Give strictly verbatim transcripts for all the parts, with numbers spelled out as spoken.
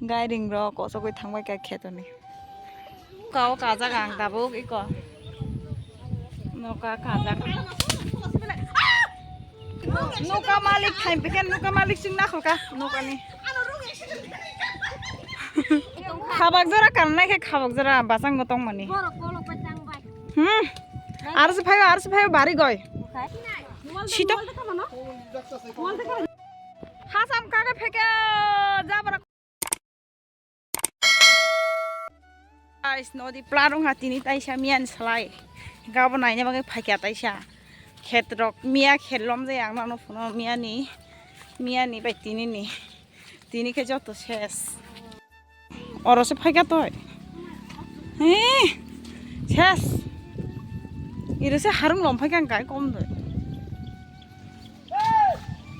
Gairing rok kosogwi thangbai kha khetoni. Kao kajak ang tabuk iko. Noka kajak. Noka malik thaim pekhe noka malik sing nakhol ka nokani. Khabak jora kanai khe khabak jora basang bo tongmani. Hmm. Arsi phayo, arsi phayo bari goi. Sito. Hasam kage pheke jabra. Guys, nodi plarung ha tini taisa miyan salai. Gabo naina bagwi phaikya taisa. Khet rok miya khet lom jai ang nano phuno miyani, miyani bai tini ni. Tini khe joto ses. Oro se phaikya toi. He, ses. Iro se harung lom phaikya ang kai kom doi.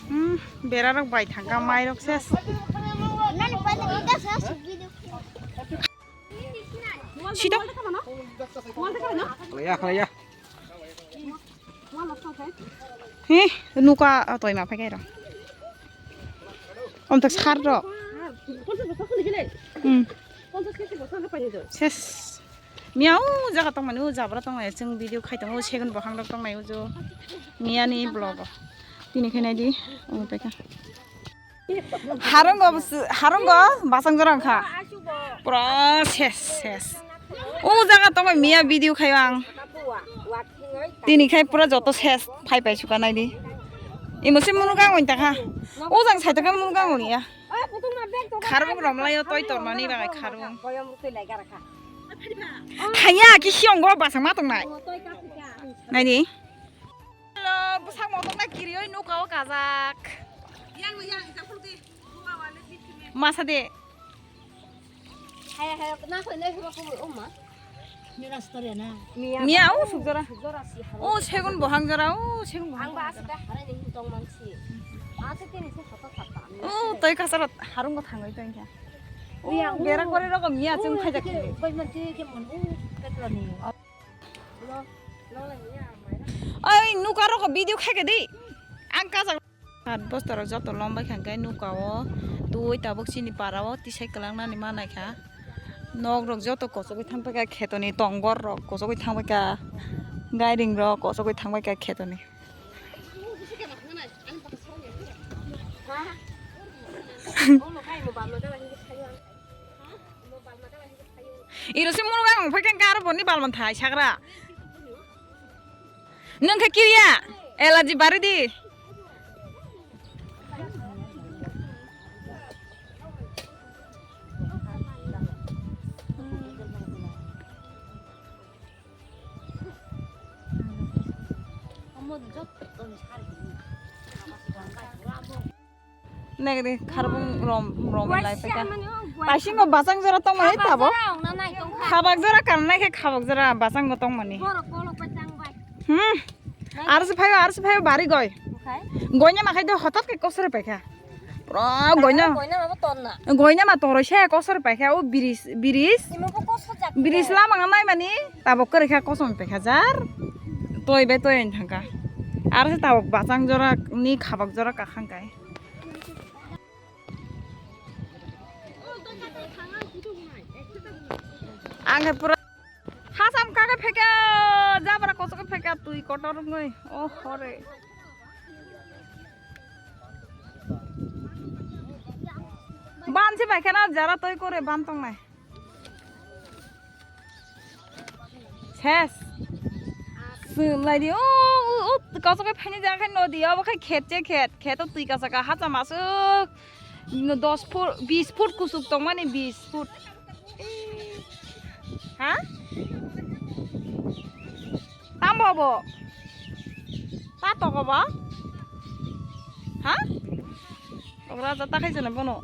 Hmm, bera rok bai thangka mai rok ses. Sito. Khlaiya, khlaiya. He, nuka toi ma phaikya ro. Om tak sar ro. Hmm. Ses. Miya o jaga tongmani o jabra tongmani chwng video khai tongo segun bokhang rok tongmani ujo miya ni vlog o tini khai nai di o teka harungo bwsw- harungo basang jora wngkha pura ses ses o jaga tongmani miya video khai ang tini khai pura joto ses phai pai suka nai di imo se munu gang wng takha o jang sai tongkha munu gang wng ya. Kharung romlaio toi tormani bagai kharung. Thaya ki siyongo basang ma tongnai. Naidi. Hello, bwsang mo tongnai kirioi nuka o kajak. Masa de. Haya haya na khoi nai huma khoi o ma. Miya o sukjora. O segun bohang jora, o segun bohang. Ang ba asita harai ni tong mansi. Asa tini se khata khata. O toi kasar harung ko thangoi toi kha. O bera kore rogo miya chung khai jak. Koi mansi ke mon o petrol ni. Lo lo la miya mai. Oi nuka rogo video khai ke di. Ang kajak. Hat bostorok joto lombai kha hwnkhe nuka o twi tabuk chini para o tisai kwlangnani ma naikha nok rok joto kochogwi thangbai kha khetoni tongbor rok kochogwi thangbai kha gairing rok kochogwi thangbai kha khetoni. Iro se munu gang phai khe aro boni balman thai sagra. Nung khe kiriya, elaji bari di. Negri kharbung rom rom lai peka. Paising bo basang jora tong mai tabo. Khabak jora kan nai khe khabak jora basang bo tong mani. Hmm. Arsi phayo arsi phayo bari goi. Goi na makhai do hotat ke kosre pekha. Pro goi na. Goi na ma bo ton na. Goi na ma toro se kosre pekha o biris biris. Imo bo kosre jak. Biris lama nai mani tabo kore kha kosom pekha jar. Toi be toi thangka. Arsi tabo basang jora ni khabak jora kakhang kai. Ang khe pura hasam kake pheka jabra kochok pheka twi kotor wngwi oh hore. Ban se bai khana jara toi kore ban tongnai. Ses. Swnglai di. O, o, o, kosok khe phaini jaga khe nodi, obo khe khet che khet. Kheto twi kasaka hacham aswk. No, dos foot, bis foot kusuk tongmani, bis foot. Ha? Tambo bo? Ta togo bo? Ha? Ogra jata khai jana bono.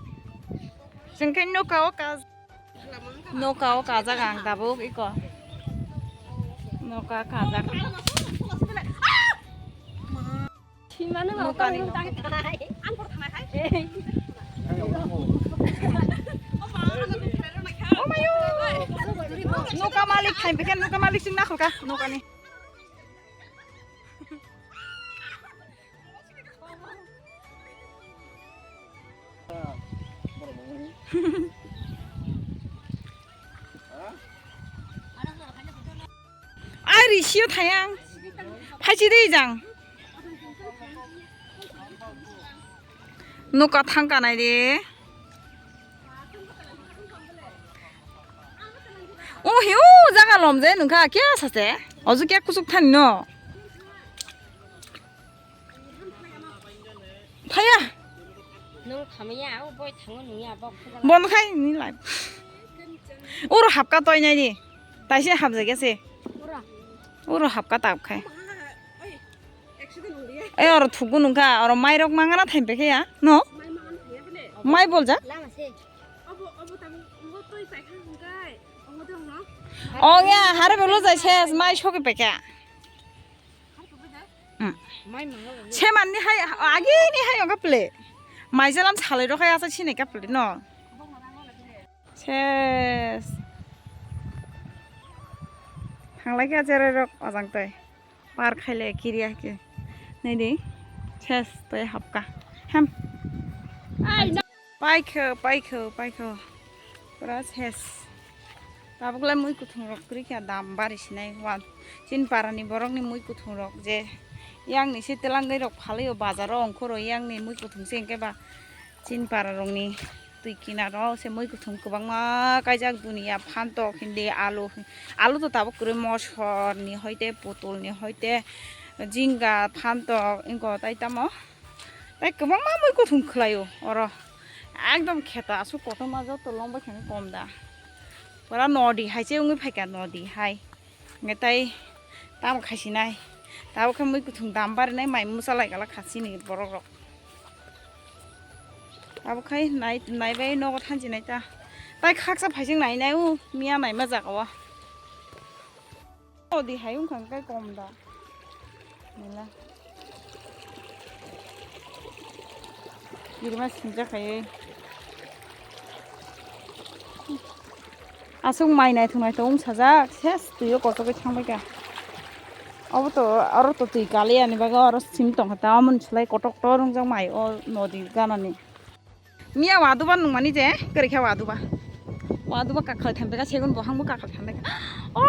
Jeng khe noka o ka. Noka o kajak ang tabuk iko. Noka kajak. Simano noka ni. Noka malik thaim pekhe noka malik sing nakhol ka noka ni. Risio thayang. Phaisi de jang. Nuka thangka nai de. O hi o jaga lom je nungkha kya sase. Oju kya kusuk thani no. Thaya. Nung thamaya o boi thango nungya bok. Bon khai ni lai. Oro hapka toi nai ni. Taise hapjai gese. Oro hapka tap khai. Ei oro thugu nungkha, oro mairok mangana thaimpe khe ya, no? Mai bolja? O ya, hare belo jai ses, mai soke pekha. Se manni hai, agini hai ongkha ple. Mai jalam salai rok hai asa sinai kha ple, no? Ses. Thanglai kha cherai rok ajang tai. Par khaile kiriya khe. Nai di. Ses toi hapka. Hem. Paikho, paikho, paikho. Pura ses. Tabuk le mui kuthung rok kwrwi kha dam bari sinai wan. Chin para ni borok ni mui kuthung rok je yang ni se telangwi rok phalwi o bazar o ongkhoro yang ni mui kuthung se hwnkhe ba chin para rok ni. Twi kinaro se mui kuthung kwbangma kaijak, duniya, phantok, hindi, alu, alu to tabuk kwrwi, mosor ni hoite, putul ni hoite, jinga, phantok, inko tai tamo tai kwbangma mui kuthung khlaio oro. Ekdom kheto aswk kotorma joto longbai khe kom da. Pura nodi hai se wngwi phaikha, nodi hai. Hwnkhe tai tamo khaisinai. Tabuk khe mui kuthung dam barinai mai musa lai kala khasini borok rok. Abo khai nai, naibai nogo thansinai ta. Tai khaksa phaising nainai o miya naima jaga o. O di hai wngkha hwnkhe kom da. Nila. Kirima sinjak hai. Aswk mai naithok naithok wng sajak, ses twi o kochogwi thangbai kha. Obo to, oro to twi kaliya ni bagwi oro simi tongkha ta, omo ni slai kotok tor wngjak mai o nodi gana ni. Miya waduba nungmani je, kwrwi kha waduba. Waduba kakhalai thambai kha, segun bohang bo kakhalai thambai kha. O,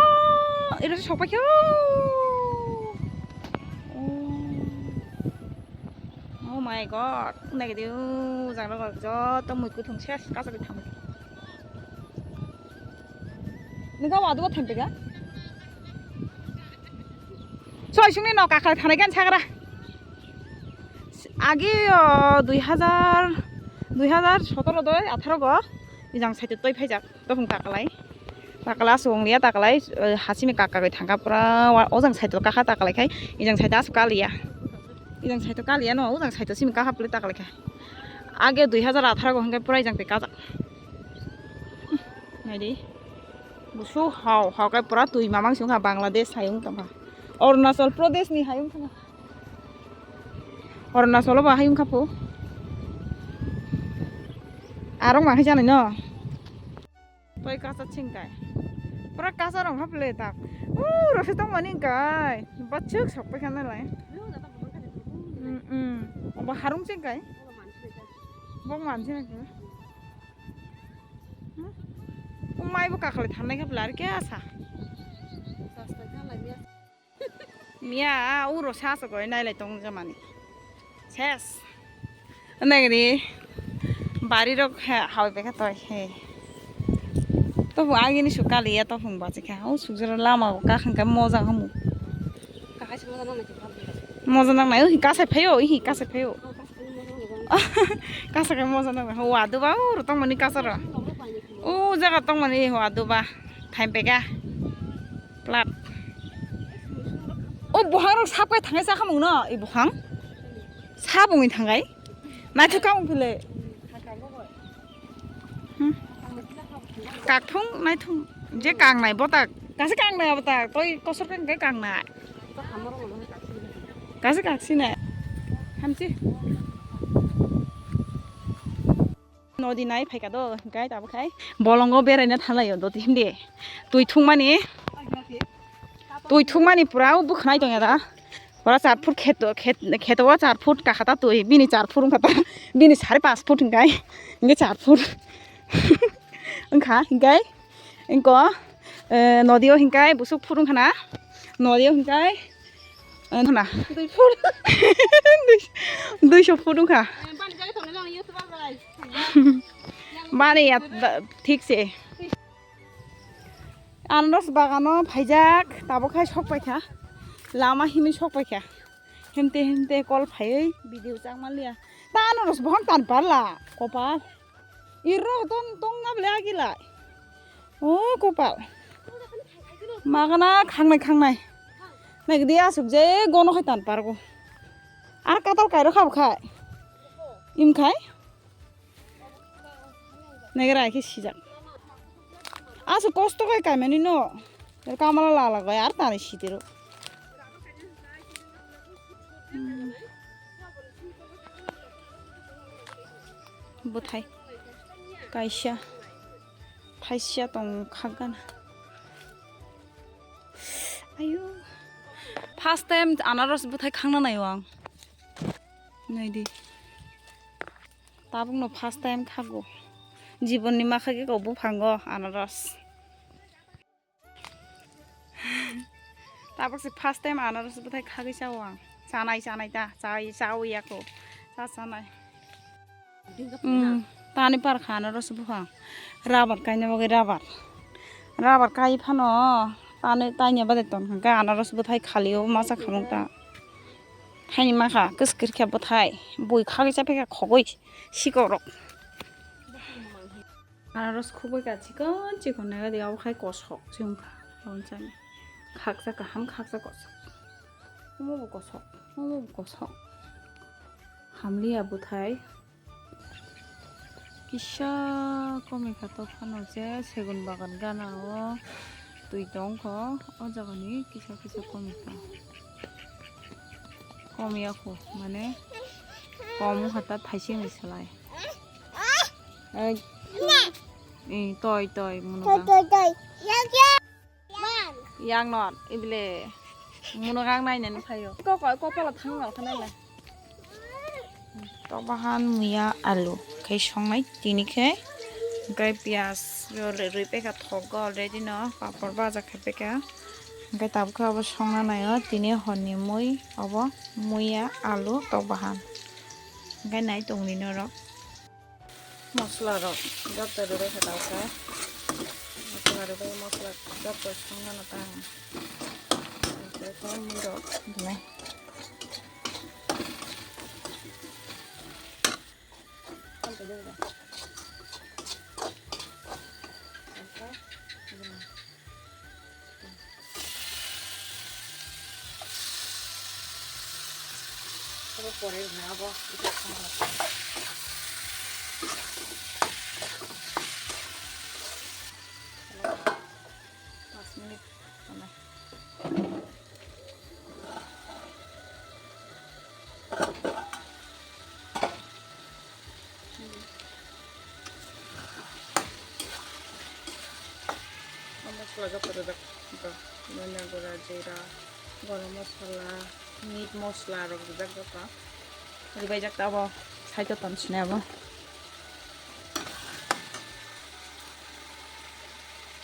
ero se sokpai kha. O. Oh my God, naikhe de, o jang rok joto mui kuthung ses kachagwi thangbai. Nokha wadu bo thampega. Soi sungni nok akhar thanai kan sagra. Agi o dui hazar, dui hazar sotoro doi atharo go ijang side toi phaijak. Topung takalai. Takala aswk wng liya, takalai, eh, hasimi kaka bai thangkha pura wa-, ojang side o kakha takalai khai, ijang side o aswk kaliya. Ijang side o kaliya no, ojang side o simi kakha pili takalai khai. Age dui hazar atharo go hwnkhe pura ijang twi kajak. Naidi. Busu hao, hao kai pura twi mamang sung kha Bangladesh hai wng tongkha. Arunachal Pradesh ni hai wng tongkha. Arunachal o bo hai wng kha phu. Arong ma hai janai no. Toi kasa chingkai. Pura kasa rong hap le tak. U rose tong mani kai. Bachuk sok pai khana lai. Mm, mm. Obo harung chingkai. Bok mansi na ke. Hmm? Umai bo kakle thanai khap lar ke asa. Miya, a uro sa sa goi nailai tong jamani. Ses. Nagri. Bari rok ha, hawi beka toi he. Topung agini su kaliya topung bachikha. O sujura lama o kakhang ka moja hamu. Moja nang nai, o hi kasai phaio, o hi kasai phaio. Kasai moja nang nai. Wa duba, o rotong mani kasaro. O jaga tongmani wa duba. Thaim peka. Plap. O buhang rok sap kai thangai sa khamung no, i buhang. Sabung i thangai. Naithok kamung phile. Hmm. Kakthung naithung. Je kangnai botak. Kasa kangnai botak. Toi kosor kang kai kangnai. Kasa kaksina. Hamsi. Nodi nai phaika do, hingkai tabo khai. Bolongo beraina thanglai o doti himde. Twi thungmani. Twi thungmani pura o bwkhnai tongya da. Pura char foot kheto, khet-, kheto o char foot kakha ta twi. Bini char foot wngkha ta. Bini sare pas foot hingkai. Hingke char foot. Wngkha hingkai. Wngko, eh, nodi o hingkai busuk foot wngkha na. Norio hingkai. Ana. Dui foot. Dui, duiso foot wngkha. Bani ya, thik se. Anaros bagano phaijak, tabuk hai sok paikha. Lama himwi sok paikha. Hemte hemte kol phaiwi video chang manliya. Ta anaros bohan tan parla, kopal. Iro ton tong na bele agilai. O kopal. Magana khangnai khangnai. Nai gidi asuk je gono khai tan pargo. Ar katal kairo khabo khai. Im khai. Nai gra khe sijak. Asuk kosto khai kaimani no. Kamala lala gai ar tani sitiro. Hmm. Bwthai kaisa thaisa tong khakgana. Ayu. First time anaros bwthai khangna naio ang. Naidi. Tabukno first time khago. Jibonni makha khe kok buphango anaros. Tabuk se first time anaros bwthai khagwi chao ang. Chanai chanai ta, chai chawi ako. Cha chanai. Hmm, tani par kha anaros buphang. Rabar kaina bagwi rabar. Rabar kai phano tani tanya bade ton kha anaros bwthai khali o masa khamung ta. Thaini makha kwskir khe bwthai. Bui khagwi cha phekha khogwi sikorok. Anaros khugwi ka chikon chikon nai di abo khai kosok se wngkha. Abo chani khaksa kaham khaksa kosok. Omo bo kosok, omo bo kosok. Hamliya bwthai. Kisa komikha to phano je segun bagan gana o twi tongkho. O jagani kisa kisa komikha. Komiyakho mane kom wngkha ta thaisingni slai. Ei. Ei, toi, toi, munugang. Toi, toi, toi. Yang, yang. Yang non, ibile. Munugang nainani phaio. Ko, ko, ko, pala thang wal khana le. Tok bahan muya alu. Khai songnai tini khe. Khai piyaj, yo le rui pekha thok go already no. Papor baja khai pekha. Khai tabuk khe abo songna naio. Tini horni mui, abo muya alu tok bahan. Khai nai tongni norok. Mosla rok joto rwbai kha tangkha. Mosla rwbai mosla joto songmano tang. Tei mui rok. Dine. Abo pore rwna abo. Pas minute tongnai. Masala joto rwjak, ba, dhanya gura, jera, garam masala, meat masala rok rwjak joto. Rwbaijak ta abo, side o ton sinai abo.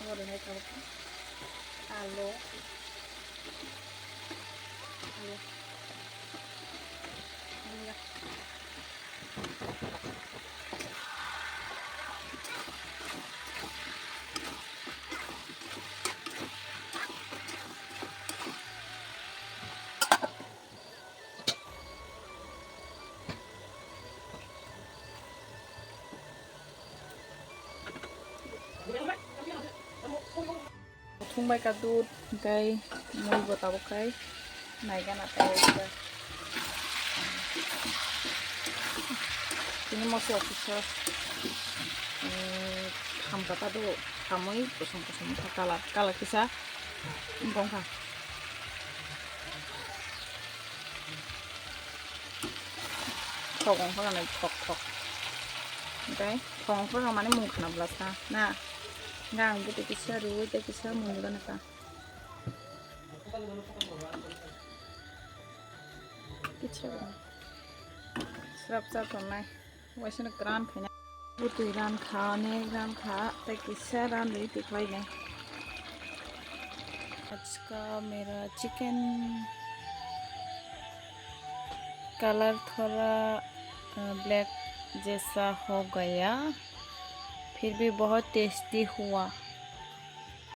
Abo rwnai tabuk alu. Alu. Alu ya. Thung bai ka dud, hingkai mui bo tabuk khai nai gana tei khe. Tini mosla kisa, um, tham kata do, thamwi kosong kosong kha colour, colour kisa wngkha. Thok wngkha nai thok thok. Hingkai thok wngkha mani mung khana bwlasa na. Hingke ang bwtwi kisa rwui tei kisa mung gana ta. Kisa rw. Srap cha tongnai. Waisano gran khaina. Bwtwi ran kha, onek ran kha, tei kisa ran rwi tikhlai nai. इसका मेरा chicken colour थोड़ा, अ, ब्लैक जैसा हो गया, फिर भी बहुत टेस्टी हुआ।